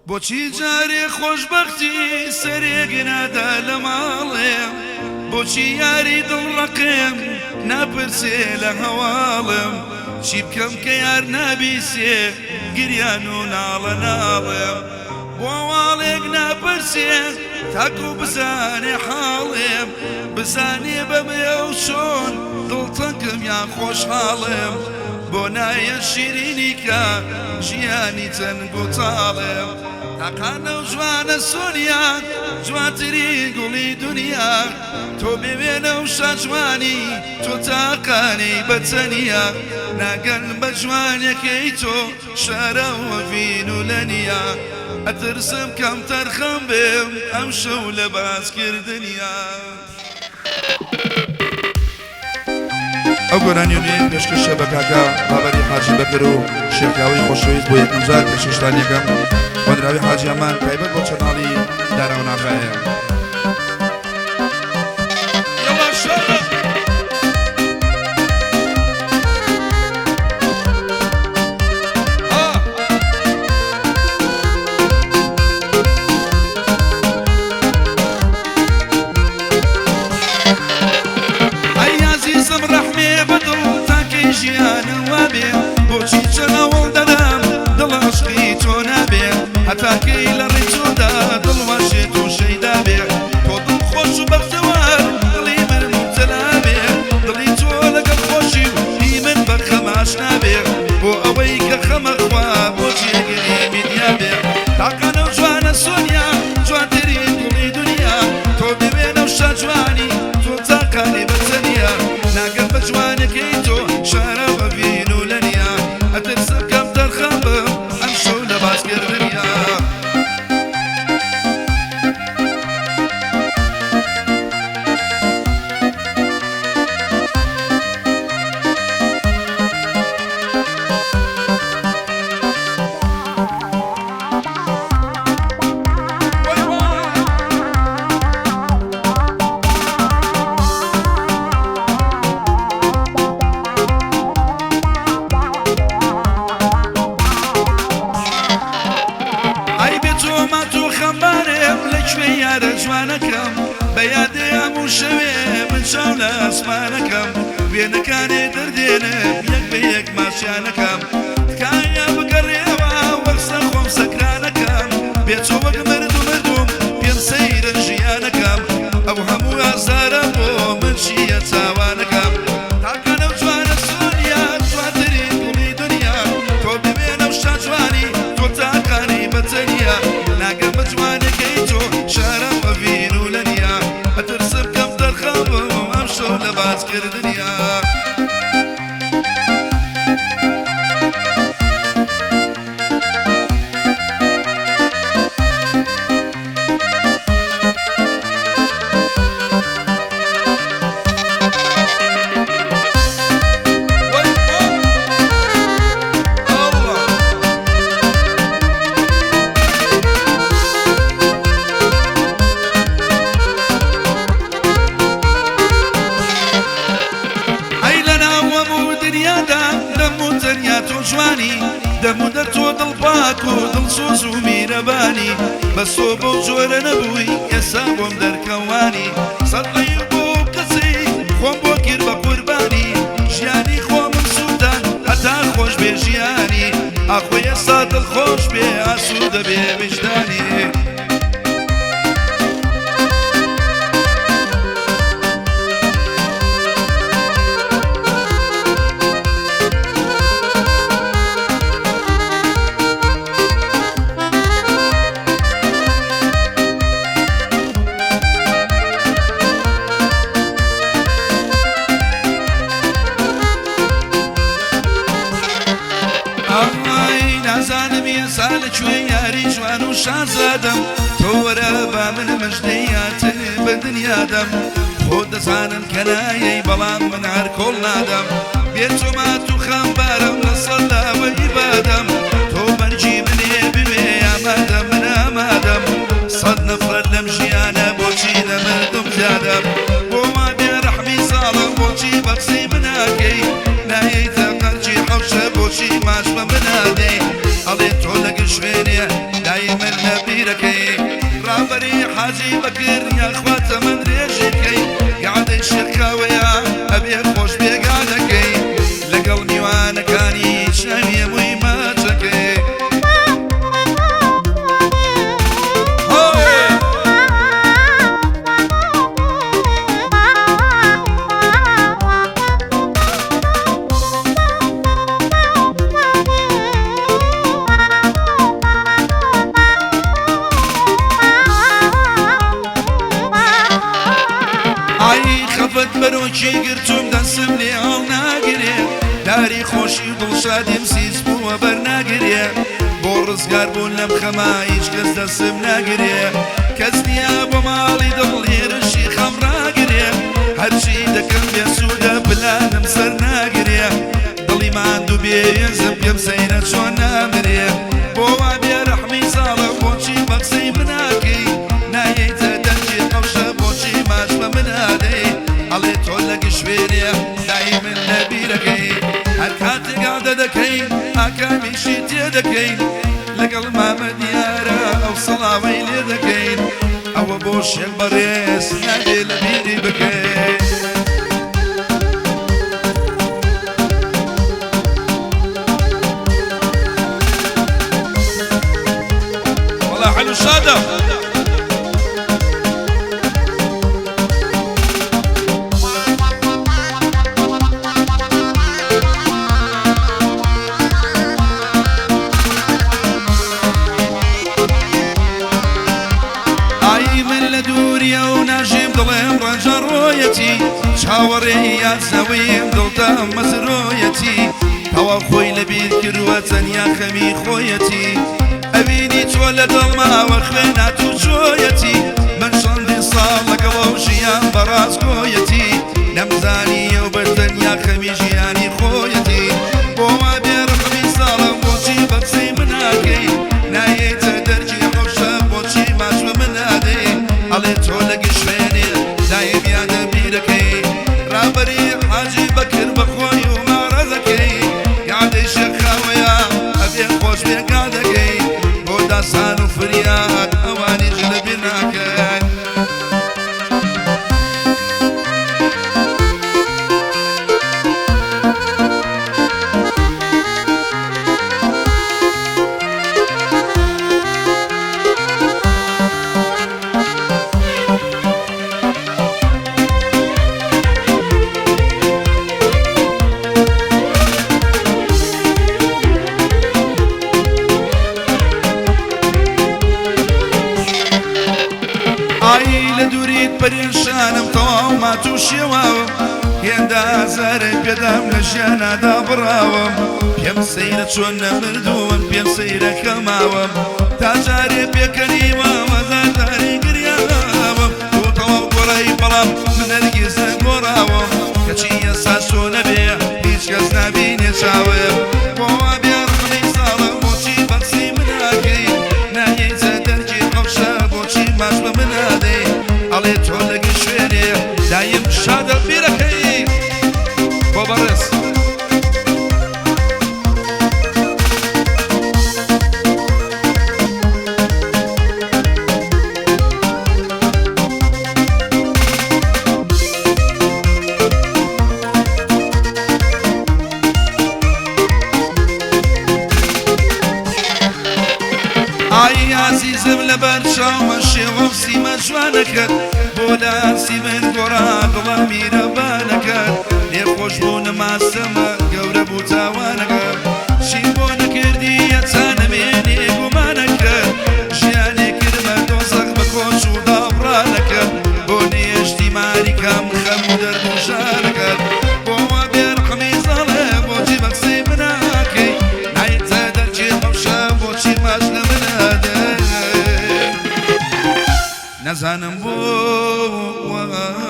بۆچی جارێ خۆشبەختی سەرێک نادا لە ماڵێ بۆچی یاری دڵ ڕەقێم ناپرسێ لە هەواڵم چی بکەم کە یار نابیسێ گریان و ناڵە ناڵێم بۆ هەواڵێک ناپرسێ تاکو بزانێ حاڵێم بزانێ بەمەیەو چۆن دڵتەنگم یان خۆشحاڵم بۆ نایە شیرینی کە ژیانی تەنگ و تاڵم تاقانە و جوانە سۆنیا جوانترین گوڵی دونیا تۆ بێ وێنە و شاجوانی تۆ تاقانەی بە تەنیا ناگەن بە جوانیەکەی تۆ شارەوە ڤین و لەنیا ئەترسم کەم تەرخەم بم ئەمشەو لە باس کردنیا. ئەو گۆرانیە نوێیە پێشکەشە بە کاکە ڕابەری حاجی بەکر و شێرکاوەی خۆشەویست بۆ یەکەم جار پێشکەشتان یەکەم هۆنراوی حاجی ئەمان تایبەت بۆ چەناڵی دارا و نافعەیە. ئەی ئازیزم ڕەحمێ بە دڵ تاکەی ژیانم وابێ بۆچی چەند هەوڵ دەدەم دڵ عەشقی تۆ نابێ هەتا کەی لە ڕێی تۆدا دڵ وا شێت و شەیدا بێ تۆ دڵ خۆش و بەختەوەر دڵی من موبتەلا بێ دڵی تۆ لەگەڵ خۆشی و هی من بە خەم ئاشنا بێ بۆ ئەوەی کە خەمە خوا بۆ جێگەی میدیا بێ تاقانە و جوانە سۆنیا جوانترین گوڵی دونیا تۆ بێ وێنە و شاجوانی تۆ تاقانەی بە تەنیا ناگەم بە جوانەکەی تۆ شارەوە ڤین و لەنیا ئەترسم کەم تەرخەم بم ئەمشەو لە باس کردنیا. ئای بێ تۆ مات و خەمبارم لە کوێ یارە جوانەکەم بە یادێ هەموو شەوێ من چاو لە ئاسمانەکەم وێنەکانێ دەردێنم یەک بە یەک ماچیانەکەم تکایە بگەڕێوە وەخسە خۆم سەکرانەکەم بێ تۆ وەک مردوو مردووم پێم سەیرە ژیانەکەم ئەو هەموو ئازارە بۆ من چییە تاوانەکەم تاقانە و جوانە سۆنیا جوانترین گوڵی دنیا تۆ بوێنە و شاجوانی تۆ تاقانەی بە تەنیا ناگەم بە جوانەکەی تۆ شارم ئەڤین و لەنیا ئەترسم کەم تەرخەم بم ئەمشەو لە باس کردنیا. ئەی لەناو هەموو دنیادا دەم و تەنیا تۆ جوانی دەم و دەر تۆ دڵ پاک و دڵسۆز و میرەبانی بەس تۆ بەو جۆرە نەبووی ئێستا بۆم دەرکەوانی سەد عەیب بۆ ئەو کەسەی خۆم بۆ کرد بە قوربانی ژیانی خۆمم سووتان هەتا خۆش بێ ژیانی ئاخۆ ئێستا دڵخۆش بێ ئاسوودە بێ ویژدانی. ئای نازانم ئێسا لە کوێ یاری جوان و شازادەم تۆ وەرە با من مژدەی هاتن بە دنیادەم خۆ دەزانم کە نایەی بەڵام من هەر کۆڵ نادەم بێ تۆ مات و خەمبارم لە سەد لاوە ئیبادەم تۆ بەرگی منێ بوێ ئامادەم من ئامادەم سەد نەفرەت لەم ژیانە بۆچی نەمردم زیادەم بۆ وا بێ ڕەحمی زاڵم بۆچی بە قسەی مناکەی نایەیتە قەرجی حەوشە بۆچی ماچ بە منادەی ئەڵێ تۆ لە گشت شوێنێ دای من. شێخاوەیە ئەبێ خۆش بێگانەکەی لەگەڵ میوانەکانی چاویە مووی ماچەکەی. ئای خەفەت بەرۆکی گرتوم دەسم لێ هەڵناگرێ، داری خۆشی و دڵشادیم سیس بووە بەرناگرێ، بۆ ڕزگار بوون لەم خەمە هیچ کەس دەسم ناگرێ، کەس نییە بۆ ماڵی دڵ هێرشی خەم ڕاگرێ، هەرچی دەکەم بێسوودە پلانم سەر ناگرێ، دڵی ماندوو بێهێزم پێم سەیرە چۆن نامرێ، بۆ وا بێرەحمی زاڵە بۆچی بە قسەی مناکەی، نایەیتە دەنگی حەوشە بۆچی ماچ بە من ئادەی، ئەڵێ تۆ لە گشت شوێنێ دای من لە بیرەکەی، هەر کاتێک عادە دەکەی ئاکامیشی تێدەکەی، لەگەڵ مامە دیارە ئەو سڵاوەی لێ دەکەین، ئەوە بۆ شێخ بەڕێز نابێ لە بیری بکەی. وەڵا حەلو شادە. ئای من لە دووریە و ناژیم دڵێم ڕەنجە ڕۆیەتی، چاوەڕێی یادزەویم دڵتان مەزرۆیەتی، تەواو خۆی لەبیر کردووە تەنیا خەمی خۆیەتی، ئەوینی تۆ لە دڵماوە خوێنات و چۆیەتی، من چەندین ساڵ لەگەڵ ئەو ژیان بەڕاستگۆیەتی، نەمزانی ئەو بە تەنیا خەمی ژیانی خۆیەتی، بۆ وا بێڕەحمی زاڵم بۆچی بە قسەی من ناکەی، نایەیتە دەرکی حەوشە بۆچی ماچ بە من نادەی، ئەڵێ تۆ لە گشت شوێنێ دایم یادە بیرەکەی، ڕابەری حاجی بەکر بە خۆی و ماڕەزەکەی، گادەی شێخاوەیە ئەبێ خۆش بێ گادەکەی، بۆ داسان و فریاد ئەوانیش لەبیر ناکەن. ئای لە دووریت پەرێشانم تەواو مات و شێواوم، هێندە ئازارت پێدام لە ژیانادا بڕاوم، پێم سەیرە چۆن نەمردووم پێم سەیرە کەماوم، تا جارێ پێکەنیوە هەزار جارێ گریاوم، تۆ تەواو گۆڕای بەڵام من هەرگیز نەگۆڕاوم، کەچی ئێستا تۆ نەبێ هیچ کەس نابینێ چاوم، بۆ وا بێڕەحمی زاڵم بۆچی بە قسەی من ناکەی، نایەیتە دەرکی حەوشە بۆچی ماچ بە من نادەی، ئەڵێ تۆ لە گشت شوێنێ دایم شادە بیرەکەی. بۆ بەڕێز. ئای ئازیزم لەبەر چاومە شێوەم سیمە جوانەکەت، بۆ لاسی من گۆڕا دڵم میرەبانەکەت، لێ خۆش بوونم ئاستەمە گەورە بوو تاوانەکەم، چیم بۆ نەکردی هەتا نەمێنێ گومانەکەت، ژیانێ کردمە دۆزەخ بە کۆچ و دابڕانەکەت، بۆ نەیەشتی ماریکەم خەم و دەرد و ژانەکەت، بۆ وا بێڕەحمی زاڵێ بۆچی بە قسەی من ناکەی، نایەتە دەرکی حەوشە بۆچی ماچ لە من ئەدەی، نەزانم بۆ وا.